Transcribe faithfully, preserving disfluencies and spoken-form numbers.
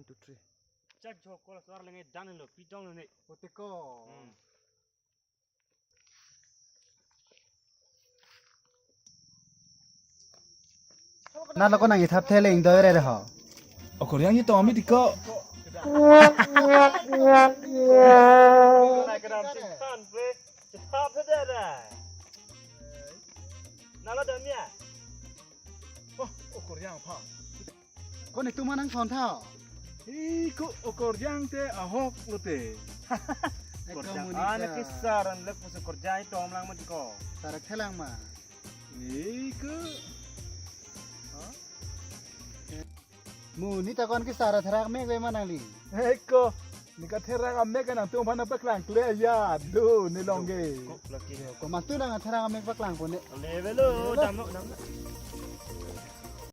Two, three. Chak jhok kol suar lenge dan lo, pitong lo ne. Putiko. Hmm. Na loko nang ithap thele ingdoi re ho. Okoryang ni tomi diko. Nalo damia. Oh, okoryang pha. Ko netum ma nangthon tha. Iko okoryang te ahok lote. Eko korjang muni ana ka. Kisar an lek pusu korjang itom lang ma diko. Tarak thelang ma. Iko. Muni ta kon kisar therak mek ve ma nangli. Eko. Ni katherak amek nangtum aphan nangpaklangkle ya. Do ne longge. Ko lagi. Ko mantu nang therak amek paklangpo ne. Levelo damlo damlo.